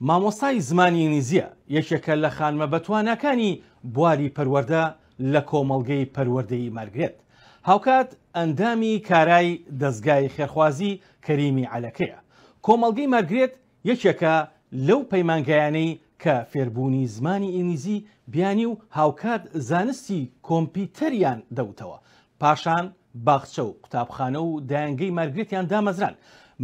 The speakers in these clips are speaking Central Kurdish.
مامۆستای زمانی ئینگلیزییە، یەکێکە لە خانمە بەتواناکانی بواری پەروەردە لە کۆمەڵگەی پەروەردەیی مارگرێت. هاوکات ئەندامی کارای دەزگای خێرخوازی کەریمی عەلەکەیە. کۆمەڵگەی مارگرێت یەکێکە لەو پەیمانگایانەی کە فێربوونی زمانی ئینگلیزی بیانی و هاوکات زانستی کۆمپیوتەریان دەوتەوە. پاشان باخچە و قوتابخانە و دایەنگەی مارگرێتیان دامەزراند.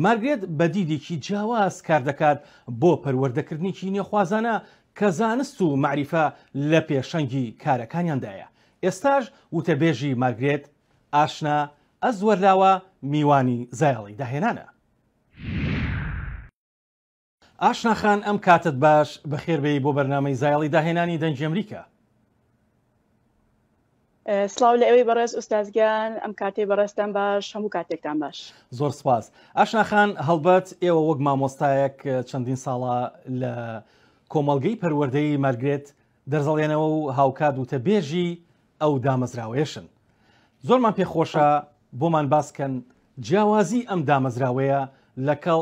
مارگرێت بە دیدێکی جیاواز کار دەکات بۆ پەروەردەکردنێکی نوێخوازانە کە زانست و مەعریفە لە پێشەنگی کارەکانیاندایە. ئێستاش وتەبێژی مارگرێت، ئاشنا ئەزوەرلاوە میوانی زایەڵی داهێنانە. ئاشنا خان ئەم کاتت باش بەخێر بێی بۆ بەرنامەی زایەڵی داهێنانی دەنگی ئەمریکا. سڵاو لە ئێوەی بەڕێز ئوستاز گیان ئەم کاتەی بەڕێزتان باش هەموو کاتێکتان باش. زۆر سپاس ئاشنا خان هەڵبەت ئێوە وەک مامۆستایەک چەندین ساڵە لە کۆمەڵگەی پەروەردەی مارگرێت دەرزەڵێنەوە و هاوکات وتەبێژی ئەو دامەزراوەیەشن. زۆرمان پێخۆشە بۆمان باس کەن جیاوازی ئەم دامەزراوەیە لەکەڵ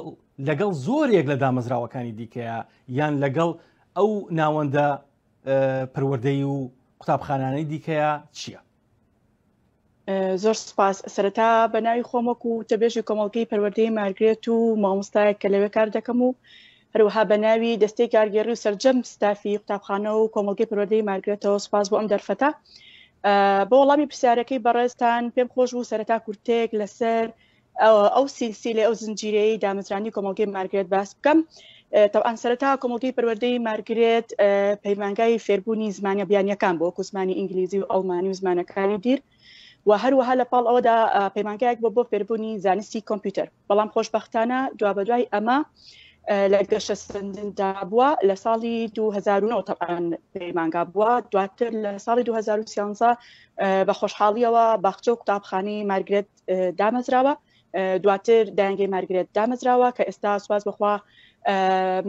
لەگەڵ زۆرێک لە دامەزراوەکانی دیکەیە یان لەگەڵ ئەو ناوەندە پەروەردەی و قوتابخانانەی دیکەیە چییە؟ زۆر سپاس سەرەتا بە ناوی خۆم وەکو وتەبێژی کۆمەڵگەی پەروەردەی مارگرێت و مامۆستایەک کە لەوێ کار دەکەم و هەروەها بە ناوی دەستەی کارگێڕی و سەرجەم ستافی قوتابخانە و کۆمەڵگەی پەروەردەی مارگرێتەوە سپاس بۆ ئەم دەرفەتە بۆ وەڵامی پرسیارەکەی بەڕێزتان پێم خۆش بوو سەرەتا کورتەیەک لەسەر ئەو سیلسیلەی ئەو زنجیرەی دامەزرانی کۆمەڵگەی مارگرێت باس بکەم تەوان سەرەتا کۆمەڵگەی پەروەردەی مارگرێت پەیمانگای فێربوونی زمانە بیانیەکان بۆ وەکو زمانی ئینگلیزی و ئەڵمانی و زمانەکانی دیر و هەروەها لە پاڵ ئەوەدا پەیمانگایەک بۆ بۆ فێربوونی زانستی کۆمپیوتەر بەڵام خۆشبەختانە دوابەدوای ئەمە لە گەشەسەندندا بووە لە ساڵی 2009 تەبعەن پەیمانگا بووە دواتر لە ساڵی 2013 بە خۆشحاڵیەوە باخچە و قوتابخانەی مارگرێت دامەزراوە دواتر دایەنگەی مارگرێت دامەزراوە کە ئێستا سواز بەخوا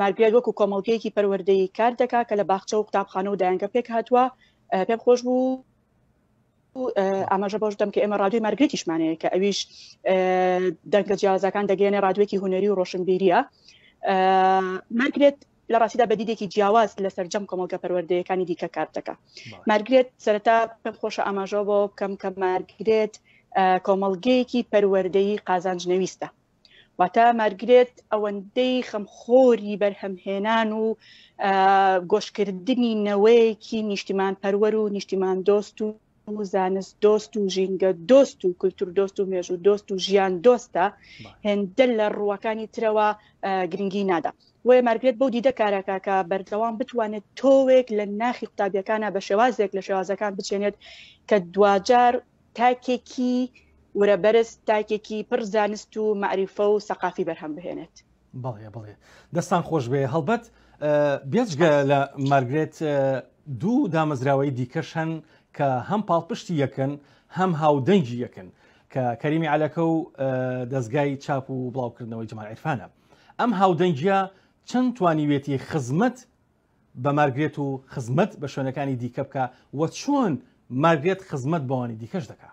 مارگرێت وەکو کۆمەڵگەیەکی پەروەردەیی کار دەکا کە لە باخچە و قوتابخانە و دایەنگە پێک هاتووە پێم خۆش بوو ئاماژە بەوەش بدەم کە ئێمە ڕادیۆی مارگرێتیشمان هەیە کە ئەویش دەنگە جیاوازەکان دەگەیەنێ ڕادیۆیەکی هونەری و ڕۆشنبیریە مارگرێت لە ڕاستیدا بە دیدێکی جیاواز لە سەرجەم کۆمەڵگە پەروەردەیەکانی دیکە کار دەکا مارگرێت سەرەتا پێم خۆشە ئاماژە بۆ بکەم کە مارگرێت کۆمەڵگەیەکی پەروەردەیی قازانج نەویستە واتە مارگرێت ئەوەندەی خەمخۆری بەرهەمهێنان و گۆشکردنی نەوەیەکی نیشتیمان پەروەر و نیشتیمان دۆست و زانست دۆست و ژینگە دۆست و کلتور دۆست و مێژوو دۆست و ژیان دۆستە هێندە لە ڕووەکانی ترەوە گرنگی نادا بۆیە مارگرێت بەو دیدە کارەکە کە بەردەوام بتوانێت تۆوێک لە ناخی قوتابیەکانە بە شێوازێک لە شێوازەکان بچێنێت کە دواجار تاکێکی ورە بەرز تاکێکی پڕ زانست و مەعریفە و سەقافی بەرهەم بهێنێت. بەڵێ بەڵێ دەستان خۆش بێ هەڵبەت بێجگە لە مارگرێت دوو دامەزراوەی دیکەش هەن کە هەم پاڵپشتی یەکن هەم هاودەنگی یەکن کە کەریمی عەلەکە و دەستگای چاپ و بڵاوکردنەوەی جەمال عیرفانە ئەم هاودەنگیە چەند توانیوێتی خزمەت بە مارگرێت و خزمەت بە شوێنەکانی دیکە بکە و چۆن مارگرێت خزمەت بەوانی دیکەش دەکا؟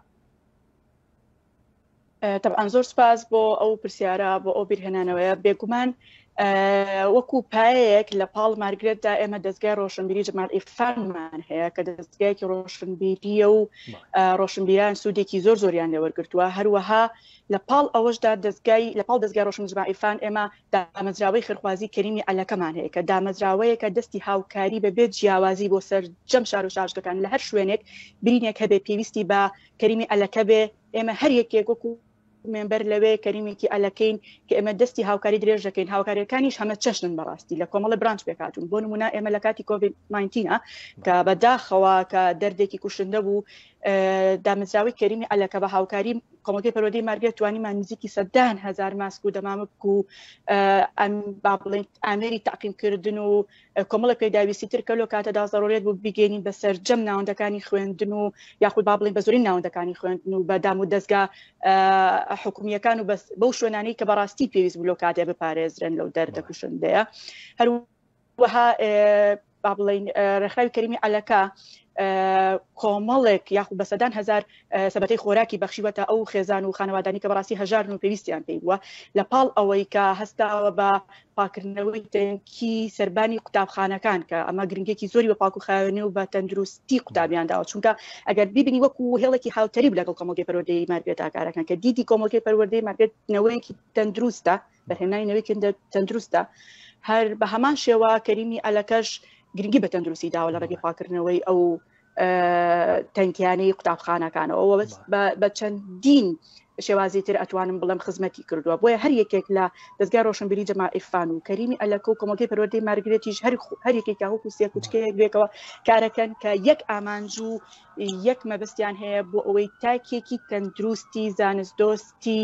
تەبعەن زۆر سپاس بۆ ئەو پرسیارە بۆ ئەو بیرهێنانەوەیە بێگومان وەکو پایەیەک لە پاڵ مارگرێتدا ئێمە دەستگای ڕۆشنبیری جەمال ئیرفانمان هەیە کە دەستگایەکی ڕۆشنبیریە و ڕۆشنبیران سوودێکی زۆر زۆریان لێوەرگرتووە هەروەها لە پاڵ ئەوەشدا دەستگای لە پاڵ دەستگای ڕۆشن جەمال ئیرفان ئێمە دامەزراوەی خێرخوازی کەریمی عەلەکەمان هەیە کە دامەزراوەیەکە دەستی هاوکاری بەبێ جیاوازی بۆ سەرجەم شار و شارۆچکەکان لە هەر شوێنێک برینێک هەبێ پێویستی بە کەریمی عەلەکە بێ ئێمە هەر یەکێک وەکو مێمبەر لەوێ کەریمێکی عەلەکەین کە ئێمە دەستی هاوکاری درێژ دەکەین هاوکاریەکانیش هەمە چەشنن بەڕاستی لە کۆمەڵە برانچ پێکهاتوون بۆ نمونە ئێمە لە کاتی کۆڤید 19 کە بەداخەوە کە دەردێکی کوشندە بوو دامەزراوەی کەریمی عەلەکە بە هاوکاری کۆمەڵگەی پەروەردەی مارگێت توانیمان نزیکی سەدان هەزار ماسک و دەمامک و با بڵێین ئامێری تاقیمکردن و کۆمەڵێک پێداویستی تر کە لەو کاتەدا زەڕوریەت بوو بیگەینین بە سەرجەم ناوەندەکانی خوێندن و یاخود با بڵێین بە زۆرین ناوەندەکانی خوێندن و بە دام و دەزگا حکومییەکان و بەس بەو شوێنانەی کە بەڕاستی پێویست بوو لەو کاتێ بپارێزرێن لەو دەردە کوشندەیە. هەروەها با بڵێین ڕێکخراوی کەریمی عەلەکە. کۆمەڵێک یاخود بە سەدان هەزار سەبەتەی خۆراکی بەخشیوەتە ئەو خێزان و خانەوادانی کە بەڕاستی هەژارن و پێویستیان پێی بووە لە پاڵ ئەوەی کە هەستاوە بە پاکردنەوەی تەنکی سەربانی قوتابخانەکان کە ئەمە گرنگێکی زۆری بە پاک و خاوێنی و بە تەندروستی قوتابیان داوە چونکە ئەگەر بیبینی وەکو هێڵێکی هاوتەریب لەگەڵ کۆمەڵگەی پەروەردەی مارگرێت ئاکارەکان کە دیدی کۆمەڵگەی پەروەردەی مارگرێت نەوەیەکی تەندروستە بەرهێنانی نەوەیەکی تەندروستە هەر بە هەمان شێوە کەریمی ئەلەکەش گرنگی بە تەندروستی داوە لە ڕێگەی پاکردنەوەی ئەو تەنکیانەی قوتابخانەکانەوە بە چەندین شێوازی تر ئەتوانم بڵێم خزمەتی کردووە بۆیە هەر یەکێک لە دەستگای ڕۆشنبیری جەما ئیرفان و کەریمی ئەلەکە و کۆمەڵگەی پەروەردەی مارگرێتیش هەر هەر یەکێکە وەکو سێ کوچکەیەک بێکەوە کارەکەن کە یەک ئامانج و یەک مەبەستیان هەیە بۆ ئەوەی تاکێکی تەندروستی زانستدۆستی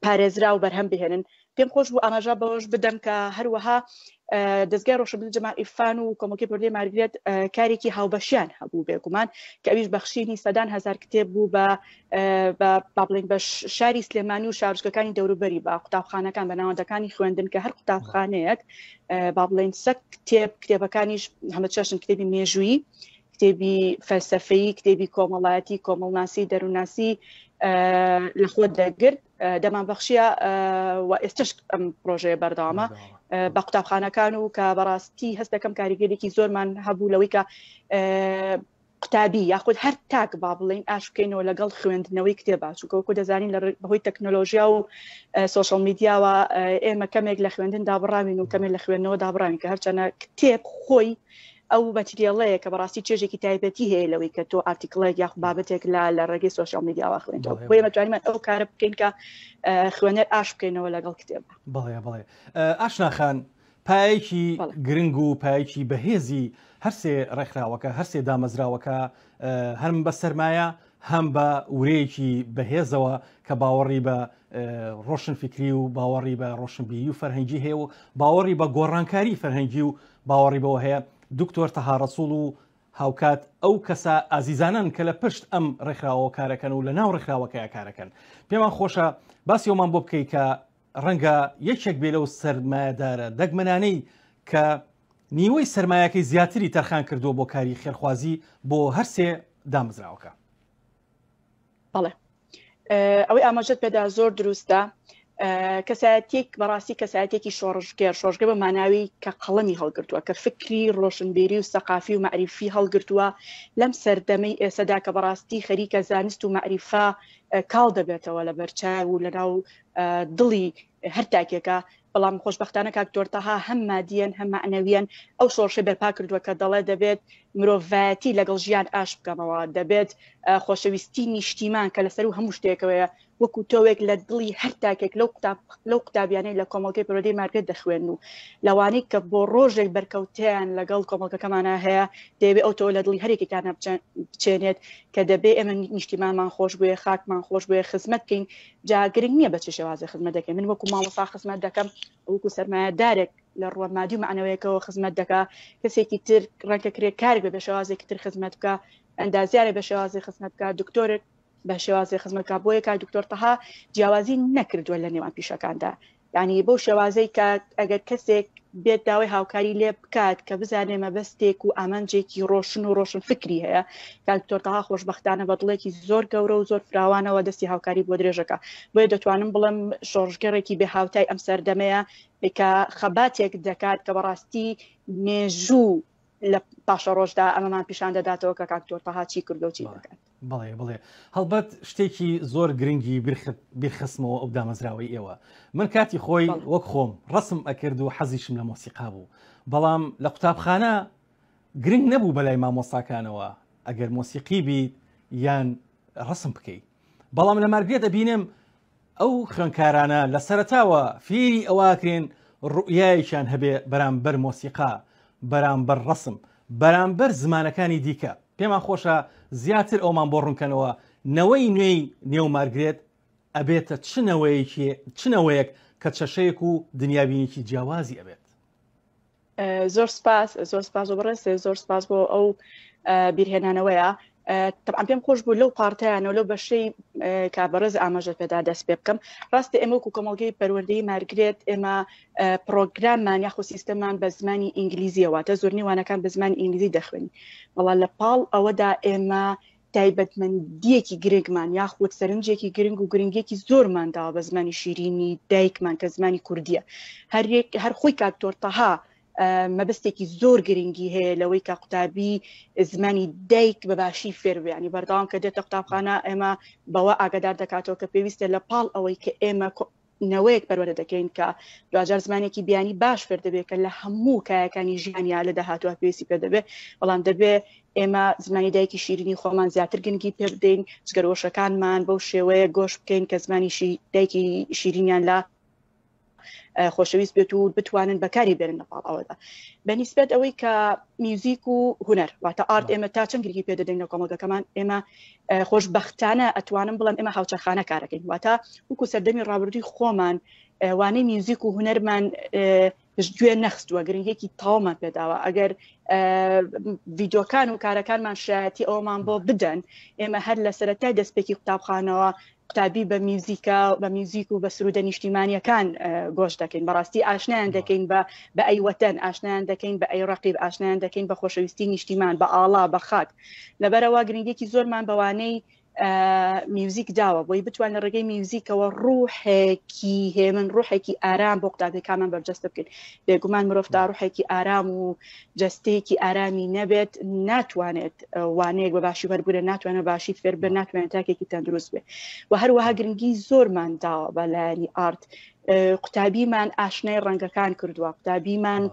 پارێزراو بەرهەم بهێنن پێم خۆش بوو ئاماژە بەوەش بدەم کە هەروەها دەستگای ڕۆشنبیری جەمال ئیرفان و کۆمەڵگەی پەروەردەی مارگرێت کارێکی هاوبەشیان هەبوو بێگومان کە ئەویش بەخشینی سەدان هەزار کتێب بوو بە با بڵێین بە شاری سلێمانی و شارۆچکەکانی دەوروبەری بە قوتابخانەکان بە ناوەندەکانی خوێندن کە هەر قوتابخانەیەک با بڵێین سەد کتێب کتێبەکانیش هەمە چەشن کتێبی مێژوویی کتێبی فەلسەفەیی کتێبی کۆمەڵایەتی کۆمەڵناسی دەروونناسی لە خۆ دەگرت دەمان بەخشیە و ئێستش ئەم پرۆژەیە بەردەوامە بە قوتابخانەکان و کە بەڕاستی هەست دەکەم کاریگەرێکی زۆرمان هەبوو لەوەی کە قوتابی یاخود هەر تاک با بڵین ئاش بکەینەوە لەگەڵ خوێندنەوەی کتێبا چونکە وەکو دەزانین لە بەهۆی تەکنۆلۆژیا و سۆشیال میدیاوە ئێمە کەمێک لە خوێندن دابڕاوین و کەمێک لە خوێندنەوە دابڕاوین کە هەرچەنە کتێب خۆی ئەو مەتریەڵەیە کە بەڕاستی چێژێکی تایبەتی هەیە لەوەی کە تۆ article ێک یاخود بابەتێک لە لە ڕێگەی سۆشیال میدیاوە خوێندەوە بۆیە ئێمە توانیمان ئەو کارە بکەین کە خوێنەر ئاش بکەینەوە لەگەڵ کتێب. بەڵێ بەڵێ ئاشنا خان پایەکی گرنگ و پایەکی بەهێزی هەرسێ ڕێکخراوەکە هەرسێ دامەزراوەکە هەم بە سەرمایە هەم بە ورەیەکی بەهێزەوە کە باوەڕی بە ڕۆشنفیکری و باوەڕی بە ڕۆشنبیری و فەرهەنگی هەیە و باوەڕی بە گۆڕانکاری فەرهەنگی و باوەڕی بەوە هەیە دکتۆر تەها ڕەسوڵ و هاوکات ئەو کەسە ئازیزانەن کە لە پشت ئەم ڕێکخراوەوە کارەکەن و لە ناو ڕێکخراوەکەیا کارەکەن. پێمان خۆشە باسی ئەومان بۆ بکەی کە ڕەنگە یەکێک بێ لەو سەرمایەدارە دەگمەنانەی کە نیوەی سەرمایەکەی زیاتری تەرخان کردووە بۆ کاری خێرخوازی بۆ هەرسێ دامەزراوەکە. بەڵێ ئەوەی ئاماژەت پێدا زۆر دروستە کەسایەتێک بەڕاستی کەسایەتێکی شۆڕشگێر شۆڕشگێر بە ماناوی کە قەڵەمی هەڵگرتووە کە فکری ڕۆشنبیری و سەقافی و مەعریفی هەڵگرتووە لەم سەردەمەی ئێسەدا کە بەڕاستی خەریکە زانست و مەعریفە کاڵ دەبێتەوە لە بەرچاو و لەناو دڵی هەر تاکێکە بەڵام خۆشبەختانە کاک دکتۆر تەها هەم مادیەن هەم مەعنەویەن ئەو شۆڕشەی بەرپا کردووە کە دەڵێ دەبێت مرۆڤایەتی لەگەڵ ژیان ئاش بکەمەوە، دەبێت خۆشەویستی نیشتیمان کە لەسەروو هەموو شتێکەوەیە وەکو تۆوێک لە دڵی هەر تاکێک لەو قوتاب لەو قوتابیانەی لە کۆمەڵگەی پەروەردەی مارگرێت دەخوێنن و لەوانەی کە بۆ ڕۆژێک بەرکەوتەیان لەگەڵ کۆمەڵگەکەمانا هەیە دەیەوێ ئەو تۆوە لە دڵی هەر یەکێکیانا بچێنێت کە دەبێ ئێمە نیشتیمانمان خۆش بوێ خاکمان خۆش بوێ خزمەت بکەین جا گرنگ نییە بە چ شێوازێ خزمەت دەکەین من وەکو مامۆستا خزمەت دەکەم وەکو سەرمایەدارێک لە ڕووە مادی و مەعنەوەیەکەوە خزمەت دەکا کەسێکی تر ڕەنگە کرێکارێک بە شێوازێکی تر خزمەت بکە ئەندازیارێک بە شێوازی خزمەت بکە دکتۆرێک بە شێوازی خزمەت بکە بۆیە کاک دکتۆر تەها جیاوازی نەکردووە لە نێوان پیشەکاندا یعنی بەو شێوازەی کە ئەگەر کەسێک بێت داوای هاوکاری لێ بکات کە بزانێ مەبەستێک و ئامانجێکی ڕۆشن و ڕۆشن فکری هەیە کاک دکتۆر تەها خۆشبەختانە بە دڵێکی زۆر گەورە و زۆر فراوانەوە دەستی هاوکاری بۆ درێژەکە بۆیە دەتوانم بڵێم شۆڕشگێڕێکی بێ هاوتای ئەم سەردەمەیە کە خەباتێک دەکات کە بەڕاستی مێژوو لە پاشەڕۆژدا ئەمەمان پیشان دەداتەوە کە کاک دکتۆر تەها چی کردو چی دەکات. بەڵێ بڵێ هەڵبەت شتێکی زۆر گرنگی بیرخستمەوە ئەو دامەزراوەی ئێوە من کاتی خۆی وەک خۆم ڕسم ئەکرد و حەزیشم لە مۆسیقا بوو بەڵام لە قوتابخانە گرنگ نەبوو بەلای مامۆستاکانەوە ئەگەر مۆسیقی بیت یان ڕسم بکەیت بەڵام لە مارگرێت ئەبینم ئەو خوێندکارانە لە سەرەتاوە فێری ئەوەکرێن ڕوئیایەکیان هەبێ بەرامبەر مۆسیقا، بەرامبەر ڕەسم، بەرامبەر زمانەکانی دیکە. پێمان خۆشە زیاتر ئەومان بۆ ڕوونکەنەوە نەوەی نوێی نێو مارگرێت ئەبێتە چ نەوەیەکی چ نەوەیەک کە چەشەیەک و دنیابینێکی جیاوازی ئەبێت. زۆر سپاس زۆر سپاس بۆ بەڕێز زۆر سپاس بۆ ئەو بیرهێنانەوەیە. تەبعەن پێم خۆش بوو لەو پارتیانەوە لەو بەشەی کە بەڕێز ئاماژە پێدا دەست پێ بکەم. ڕاستە ئێمە وەکو کۆمەڵگەی پەروەردەی مارگرێت ئێمە پرۆگراممان یاخود سیستەمان بە زمانی ئینگلیزیەوە، واتە زۆرینەی وانەکان بە زمانی ئینگلیزی دەخوێنین، بەڵام لە پاڵ ئەوەدا ئێمە تایبەتمەندیەکی گرنگمان یاخود سەرنجێکی گرنگ و گرنگێکی زۆرمان داوە بە زمانی شیرینی دایکمان کە زمانی کوردیە. هەر خۆی کاک دکتۆر تەها مەبەستێکی زۆر گرنگی هەیە لەوەی کە قوتابی زمانی دایک بە باشی فێر بێ، ینی بەردەوام کە دێتە قوتابخانە ئێمە بەوە ئاگادار دەکاتەوە کە پێویستە لە پاڵ ئەوەی کە ئێمە نەوەیەک پەروەردە دەکەین کە دواجار زمانێکی بیانی باش فێر دەبێت کە لە هەموو کایەکانی ژیانیا لە داهاتوە پێویستی پێ دەبێت، بەڵام دەبێ ئێمە زمانی دایکی شیرینی خۆمان زیاتر گرنگی پێ بدەین، جگەرگۆشەکانمان بەو شێوەیە گۆش بکەین کە زمانی دایکی شیرینیان لە خۆشەویست بێت و بتوانن بەکاری بێنن. لە پاڵ ئەوەدا بە نیسبەت ئەوەی کە میوزیک و هونەر واتە art ئێمە تا چەند گرنگی پێ دەدەین لە کۆمەڵگەکەمان، ئێمە خۆشبەختانە ئەتوانم بڵێم ئێمە هاوچەرخانە کارەکەین، واتە وەکو سەردەمی ڕابردووی خۆمان وانەی میوزیک و هونەرمان پشتگوێ نەخستووە، گرنگێکی تەواومان پێداوە. ئەگەر ڤیدۆکان و کارەکانمان شایەتی ئەومان بۆ بدەن، ئێمە هەر لە سەرەتای دەستپێکی قوتابخانەوە قوتابی بە میوزیکا بە میوزیک و بە سرودە نیشتیمانیەکان گۆش دەکەین. بەڕاستی ئاشنایان دەکەین بە بە ئەی وەتەن، ئاشنایان دەکەین بە ئەی ڕەقیب، ئاشنایان دەکەین بە خۆشەویستی نیشتیمان، بە ئاڵا، بە خاک. لەبەرەوە گرنگێکی زۆرمان بەوانەی میوزیک داوە بۆی بتوان لە ڕێگەی میوزیکەوە ڕوحێکی هێمن، ڕوحێکی ئارام بۆ قوتابیەکانمان بەرجەستە بکەین. بێگومان مرۆڤ تا ڕوحێکی ئارام و جەستەیەکی ئارامی نەبێت ناتوانێت وانەیەک بە باشی وەربگرێت، ناتوانێت باشی فێر بێت، ناتوانێت تاکێکی تەندروست بێت. و هەروەها گرنگی زۆرمان داوە بە لایەنی art. قوتابیمان ئاشنای ڕەنگەکان کردووە، قوتابیمان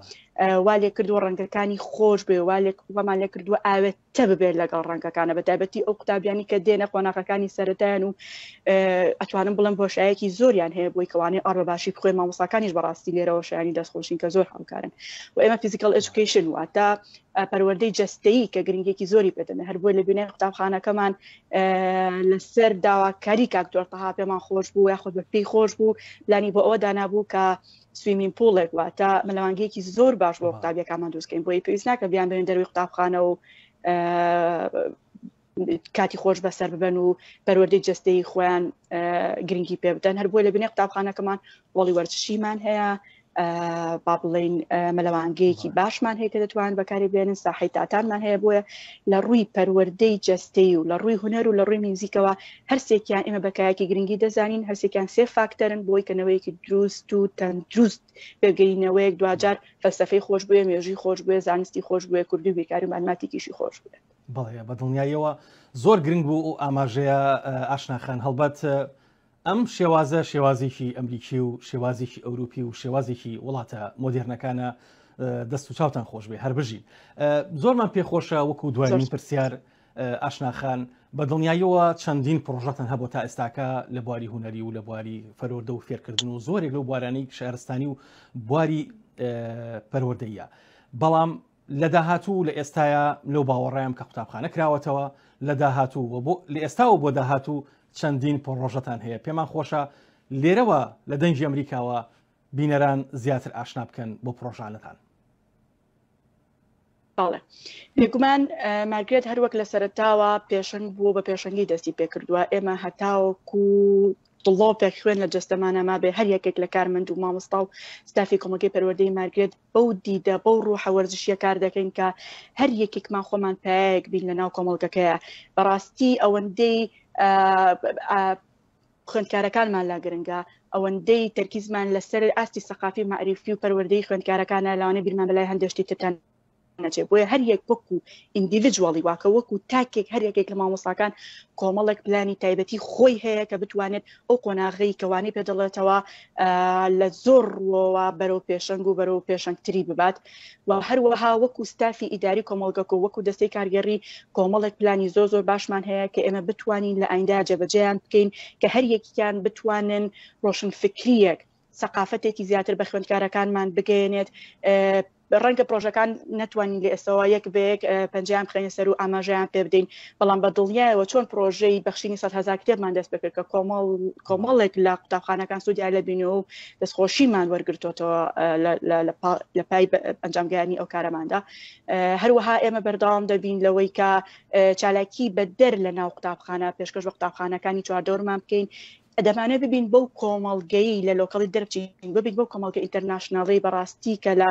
وا لێ کردووە ڕەنگەکانی خۆش بێ، وا لێ وامان لێ کردووە ئاوێت تە ببێت لەگەڵ ڕەنگەکانە، بە تایبەتی ئەو قوتابیانی کە دێنە قۆناغەکانی سەرەتایان و ئەتوانم بڵێم بۆشایەکی زۆریان هەیە بۆی کەوانەی art بە باشی بخوێن. مامۆستاکانیش بەڕاستی لێرەوە شایانی دەستخۆشین کە زۆر هاوکارن. و ئێمە physical education واتە پەروەردەی جەستەیی کە گرنگێکی زۆری پێدەن، هەر بۆی لە بینای قوتابخانەکەمان لەسەر داواکاری کاک دکتۆر تەها پێمان خۆش بوو یاخود بە پێی خۆش بوو پلانی بۆ ئەوە دانابوو کە swimming pool ێک واتە مەلەوانگەیەکی زۆر باش بۆ قوتابیەکانمان دروستکەین، بۆی پێویست ناکە بیان بێن دەروی قوتابخانە و کاتی خۆش بەسەر ببەن و پەروەردەی جەستەی خۆیان گرنگی پێ بدەن. هەر بۆی لە بینی قوتابخانەکەمان هۆڵی وەرزشیمان هەیە، با بڵین مەلەوانگەیەکی باشمان هەیە کە دەتوان بەکاری بێنن، ساحەی تاتانمان هەیە. بۆیە لە ڕووی پەروەردەی جەستەی و لە ڕووی هونەر و لە ڕووی میوزیکەوە هەرسێکیان ئێمە بە کایەکی گرنگی دەزانین. هەرسێکیان سێ فاکتەرن بۆی کە نەوەیەکی دروست و تەندروست پێگەینەوەیەک دواجار فەلسەفەی خۆش بوێ، مێژووی خۆش بوێ، زانستی خۆش بوێ، کوردی و بیرکاری و ماتماتیکیشی خۆش بوێ. بەڵێ بە دڵنیاییەوە زۆر گرنگ بوو ئەو ئاماژەیە ئاشنا خان. هەڵبەت ئەم شێوازە شێوازێکی ئەمریکی و شێوازێکی ئەوروپی و شێوازێکی وڵاتە مۆدێرنەکانە. دەست و چاوتان خۆش بێ، هەر بژین. زۆرمان پێخۆشە وەکو دوایین پرسیار ئاشنا خان، بە دڵنیاییەوە چەندین پرۆژەتان هەبوو تا ئێستاکە لە بواری هونەری و لە بواری فەرۆردە و فێرکردن و زۆرێک لەو بوارانەی شارستانی و بواری پەروەردەیە، بەڵام لە داهاتوو لە ئێستایا لەو باوەڕایم کە قوتابخانە کراوەتەوە لە داهاتوو و بۆ لە ئێستاوە بۆ داهاتوو چەندین پڕۆژەتان هەیە، پێمان خۆشە لێرەوە لە دەنگی ئەمریکاوە بینەران زیاتر ئاشنا بکەن بۆ پڕۆژانەتان. بەڵێ بێگومان مارگرێت هەروەک لە سەرەتاوە پێشەنگ بووە، بە پێشەنگی دەستی پێکردووە. ئێمە هەتاوەکو دڵۆپێک خوێن لە جەستەمانە مابێ هەر یەکێک لە کارمەند و مامۆستا و ستافی کۆمەڵگەی پەروەردەی مارگرێت بەو دیدە بەو ڕوحە وەرزشیە کار دەکەین کە هەر یەکێکمان خۆمان پایەک بین لە ناو کۆمەڵگەکەیە. بەڕاستی ئەوەندەی خوێندکارەکانمان لا گرنگە، ئەوەندەی تەرکیزمان لەسەر ئاستی سەقافی مەعریفی و پەروەردەی خوێندکارەکانە، لەوانەیە بیرمان بەلای هەندێک شتی ترتان نەچێت. بۆیە هەر یەک وەکو individually واکە وەکو تاکێک هەر یەکێک لە مامۆستاکان کۆمەڵێک پلانی تایبەتی خۆی هەیە کە بتوانێت ئەو قۆناغەی کەوانی پێدەڵێتەوە لە زۆر ڕووەوە بەرەو پێشەنگ و بەرەو پێشەنگتری ببات. و هەروەها وەکو ستافی ئیداری کۆمەڵگەکە و وەکو دەستەی کارگێڕی کۆمەڵێک پلانی زۆر زۆر باشمان هەیە کە ئێمە بتوانین لە ئایندە جێبەجێیان بکەین، کە هەر یەکیان بتوانن ڕۆشنفکریەک سەقافەتێکی زیاتر بە خوێندکارەکانمان بگەیەنێت. ڕەنگە پرۆژەکان نەتوانین لە ئێستەوە یەک بە یەک پەنجەیان بخەینە سەر و ئاماژەیان پێ بدەین، بەڵام بە دڵنیایەوە چۆن پرۆژەی بەخشینی 100,000 کتێبمان دەست پێ کرد کە کۆمەڵ کۆمەڵێک لە قوتابخانەکان سوودیان لێ بینیوە و دەستخۆشیمان وەرگرتۆتەوە لە پای ئەنجامگەیانی ئەو کارەماندا. هەروەها ئێمە بەردەوام دەبین لەوەی کە چالاکی بەدەر لە ناو قوتابخانە پێشکەش بە قوتابخانەکانی چواردەورمان بکەین، دەمانەوێت ببین بەو کۆمەڵگەی لە local ی دەربچین، ببین بەو کۆمەڵگە international ی بەڕاستی کە لە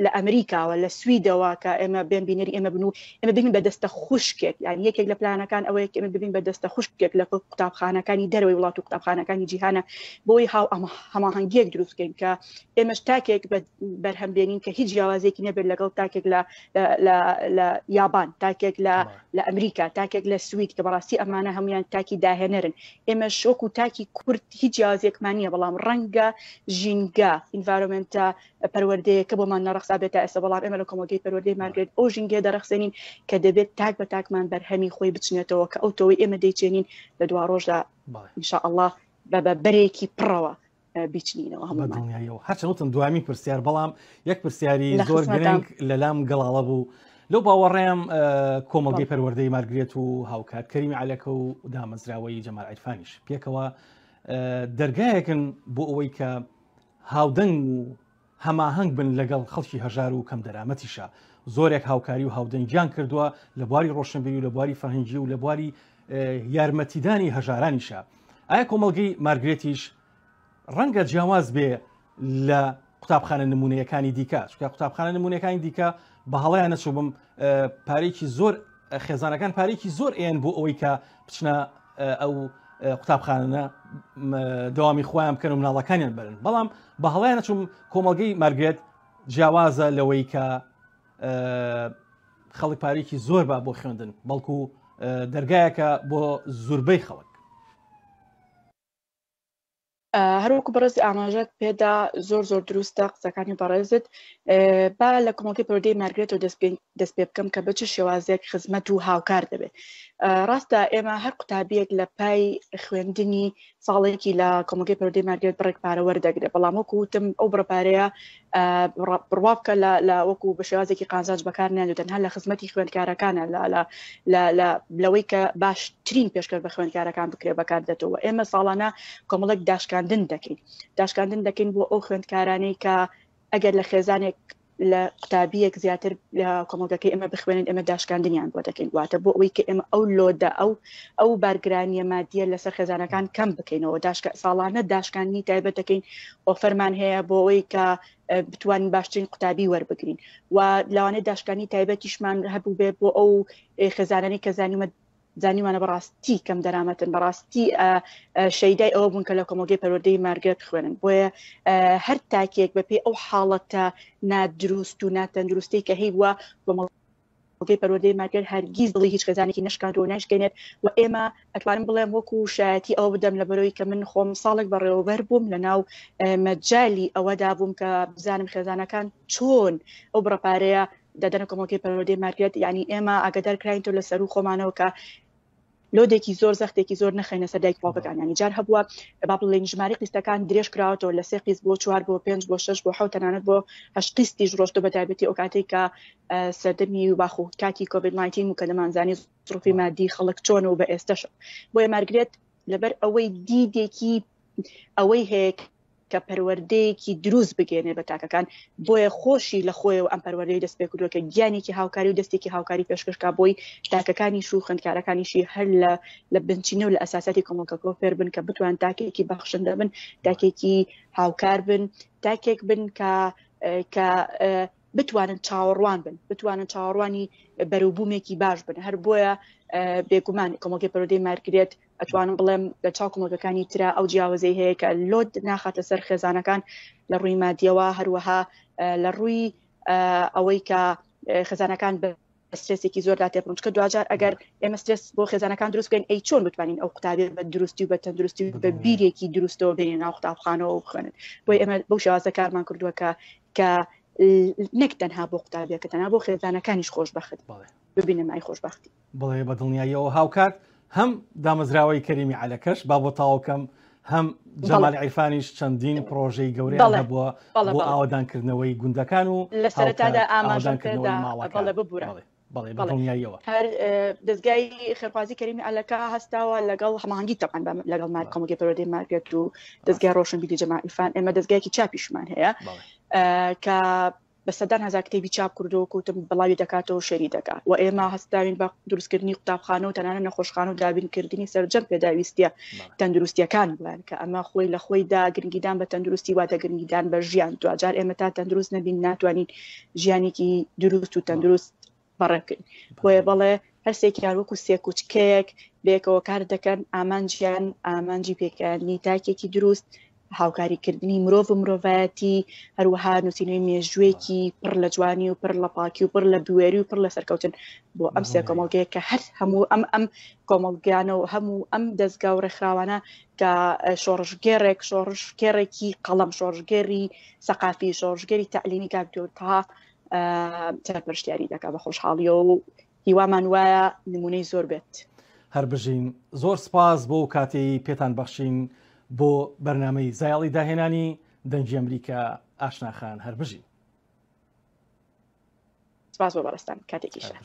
لە ئەمریکاوە لە سویدەوە کە ئێمە بێن بینەری ئێمە بن و ئێمە ببین بە دەستە خوشکێک، یان یەکێک لە پلانەکان ئەوەیە کە ئێمە ببین بە دەستە خوشکێک لە قوتابخانەکانی دەرەوەی وڵات و قوتابخانەکانی جیهانە بۆی هاو هەماهەنگیەک دروست بکەین کە ئێمەش تاکێک بە بەرهەم بێنین کە هیچ جیاوازێکی نەبێت لەگەڵ تاکێک لە لە یابان، تاکێک لە لە ئەمریکا، تاکێک لە سوید، کە بەڕاستی ئەمانە هەمویان تاکی داهێنەرن. ئێمەش وەکو تاکی کورد هیچ جیاوازیەکمان نییە، بەڵام ڕەنگە ژینگە environment ە پەروەردەیەکە بۆمان نەڕەخسا بێت تا ئێستا، بەڵام ئێمە لە کۆمەڵگەی پەروەردەی مارگرێت ئەو ژینگەیە دەڕەخسێنین کە دەبێت تاک بە تاکمان بەرهەمی خۆی بچنێتەوە، کە ئەو تۆوەی ئێمە دەیچێنین لە دواڕۆژدا إن شاء الله بە بەرێکی پڕەوە بیچنینەوە هەموو. دڵنیاییەوە هەرچەند وتم دوامی پرسیار، بەڵام یەک پرسیاری زۆر گرنگ لەلام گەڵاڵە بوو. لەو باوەڕێم کۆمەڵگەی پەروەردەی مارگرێت و هاوکات کەریمی عەلەکە و دامەزراوەی جەمال عیرفانیش پێکەوە دەرگایەکن بۆ ئەوەی کە هاودەنگ و هەماهەنگ بن لەگەڵ خەڵکی هەژار و کەم دەرامەتیشە. زۆرێک هاوکاری و هاودەنگیان کردووە لە بواری ڕۆشنبیری و لە بواری فەرهەنگی و لە بواری یارمەتیدانی هەژارانیشە. ئایا کۆمەڵگەی مارگرێتیش ڕەنگە جیاواز بێ لە قوتابخانە نمونەیەکانی دیکە؟ چونکە قوتابخانە نمونەکانی دیکە بە هەڵەیان نەچووبم پارێکی زۆر خێزانەکان پارێکی زۆر ئێن بۆ ئەوەی کە بچنە ئەو قوتابخانە دەوامی خۆیان بکەن و مناڵەکانیان بەرن، بەڵام بە هەڵەیان نەچوم کۆمەڵگەی مارگرێت جیاوازە لەوەی کە خەڵک پارێکی زۆر با بۆ خوێندن، بەڵکو دەرگایەکە بۆ زوربەی خەڵک. هەروەکو بەڕێز ئاماژەت پێدا زۆر زۆر دروستە قسەکانی بەڕێزت. با لە کۆمەڵگەی پەروەردەی مارگرێتەوە دەست پێ بکەم کە بە چ شێوازێک خزمەت و هاوکار دەبێت. ڕاستە ئێمە هەر قوتابیەک لە پای خوێندنی ساڵێکی لە کۆمەڵگەی پەروەردەی مارگرێت بڕێک پارە وەردەگرێت، بەڵام وەکو وتم ئەو بڕە پارەیە بڕوا بکە لە وەکو بە شێوازێکی قازانج بەکار نایەت و تەنها لە خزمەتی خوێندکارەکانە لە لەوەی کە باشترین پێشکەش بە خوێندکارەکان بکرێت بەکار دێتەوە. ئێمە ساڵانە کۆمەڵێک داشکاندن دەکەین، داشکاندن دەکەین بۆ ئەو خوێندکارانەی کە ئەگەر لە خێزانێک لە قوتابیەک زیاتر لە کۆمەڵگەکەی ئێمە بخوێنن ئێمە داشکاندنیان بۆ دەکەین، واتە بۆ ئەوەی کە ئێمە ئەو لۆدە ئەو بارگرانیە مادیە لەسەر خێزانەکان کەم بکەینەوە. ساڵانە داشکاندنی تایبەت دەکەین، ئۆفەرمان هەیە بۆ ئەوەی کە بتوانین باشترین قوتابی وەربگرین و لەوانەیە داشکانی تایبەتیشمان هەبوو بێ بۆ ئەو خێزانانی کە زانیمە زانیوانە بەڕاستی کەم دەرامەتن، بەڕاستی شەیدای ئەوە بوون کە لە کۆمەڵگەی پەروەردەی مارگرێت بخوێنن. بۆیە هەر تاکێک بەپێی ئەو حاڵەتە نادروست و ناتەندروستی کە هەیبووە، کۆمەڵگەی پەروەردەی مارگرێت هەرگیز دڵی هیچ خێزانێکی نەشکاندووە و نایشکێنێت. و ئێمە ئەتوانم بڵێم وەکو شایەتی ئەوە بدەم لە بەرەوەی کە من خۆم ساڵێک بەڕێوەبەر بووم، لە ناو مەجالی ئەوەدا بووم کە بزانم خێزانەکان چۆن ئەو بڕە پارەیە دەدەنە کۆمەڵگەی پەروەردەی مارگرێت. یعنی ئێمە ئاگادار کراین تۆ لە سەروو خۆمانەوە کە لۆدێکی زۆر زەختێکی زۆر نەخەینە سەر دایک باوکەکان. ینی جار هەبووە با بڵێین ژمارەی قیستەکان درێژ کراوەتەوە لە 3 قیست بۆ 4 بۆ 5 بۆ 6 بۆ 7 تەنانەت بۆ 8 قیستیش ڕۆشتۆ، بە تایبەتی ئەو کاتێک کە سەردەمی و باخ و کاتی کۆڤید 19 و کە دەمانزانی زروفی مادی خەڵک چۆن و بە ئێستەش. بۆیە مارگرێت لەبەر ئەوەی دیدێکی ئەوەی هەیە کە پەروەردەیەکی دروست بگەێنێ بە تاکەکان، بۆیە خۆشی لە خۆیەوە ئەم پەروەردەی دەست پێ کردووە کە گیانێکی هاوکاری و دەستێکی هاوکاری پێشکەشکا بۆی تاکەکانیش و خوێندکارەکانیشی هەر لە بنچینە و لە ئەساساتی کۆمەڵگەکەەوە فێر بن کە بتوان تاکێکی بەخشندە بن، تاکێکی هاوکار بن، تاکێک بن کە بتوانن چاوەڕوان بن، بتوانن چاوەڕوانی بەرەوبوومێکی باش بن. هەر بۆیە بێگومان کۆمەڵگەی پەروەردەی مارگرێت ئەتوانم بڵێم لە چاو کۆمەڵگەکانی ترا ئەو جیاوازەی هەیە کە لۆد ناخاتە سەر خێزانەکان لە ڕووی مادیەوە، هەروەها لە ڕووی ئەوەی کە خێزانەکان بە سترێسێکی زۆردا تێپەڕن، چونکە دواجار ئەگەر ئێمە سترێس بۆ خێزانەکان دروست بکەین ئەی چۆن بتوانین ئەو قوتابیە بە دروستی و بە تەندروستی و بە بیرێکی دروستەوە بێنین ناو قوتابخانەوە و بخوێنن. بۆیە ئێمە بەو شێوازە کارمان کردووە کە نەک تەنها بۆ قوتابیەکە، تەنها بۆ خێزانەکانیش خۆشبەخت ببینە مای خۆشببختی. بڵێ بە دڵنیاییەوە هاوکات هەم دامەزراوەی کەریمی عەلەکەش با بۆ تەواوکەم هەم جەمال عیرفانیش چەندین پرۆژەی گەورەیان هەبووە بۆ ئاوەدانکردنەوەی گوندەکان و لە سەرەتادا ئاماژەکردنەوەی ماڵەکان. ببورە. بەڵێ بەدڵنیاییەوە. هەر دەزگای خێرخوازی کەریمی عەلەکە هەستاوە لەگەڵ هەماهەنگی تەبعەن لەگەڵ مار کۆمەڵگەی پەروەردەی مارگرێت و دەزگای ڕۆشنبیری جەمال عیرفان ئێمە دەزگایەکی چاپیشمان هەیە کە بە سەدان هەزار کتێبی چاپ کردووە و کوتم بڵاوی دەکاتەوە و شێری دەکات و ئێمە هەستاوین بە دروستکردنی قوتابخانە و تەنانەت نەخۆشخانە و دابینکردنی سەرجەم پێداویستیە تەندروستیەکان بڵێن کە ئەمە خۆی لە خۆیدا گرنگیدان بە تەندروستی واتە گرنگیدان بە ژیان دواجار ئێمە تا تەندروست نەبین ناتوانین ژیانێکی دروست و تەندروست بەڕێ بکەین بۆیە بەڵێ هەرسێکیان وەکو سێکوچکەیەک بێکەوە کار دەکەن ئامانجیان ئامانجی پێکانی تاکێکی دروست هاوکاریکردنی مرۆڤ و مرۆڤایەتی، هەروەها نووسینەوەی مێژووێکی پڕ لە جوانی و پڕ لە پاکی و پڕ لە بوێری و پڕ لە سەرکەوتن بۆ ئەم سێ کۆمەڵگەیە کە هەر هەموو ئەم ئەم کۆمەڵگانە و هەموو ئەم دەزگا و ڕێکخراوانە کە شۆڕشگێڕێک شۆڕشگێڕێکی قەڵەم شۆڕشگێری سەقافی شۆڕشگێری تەعلیمی کاک دکتۆر تەها سەرپەرشتیاری دەکا بە خۆشحاڵیەوە و هیوامان وایە نمونەی زۆر بێت. هەر بژین زۆر سپاس بۆ کاتەی پێتان بەخشین بۆ بەرنامەی زایەڵی داهێنانی دەنگی ئەمریکا ئاشنا خان هەر بژین. سپاس بۆ بەڕێزتان کاتێکی شاد.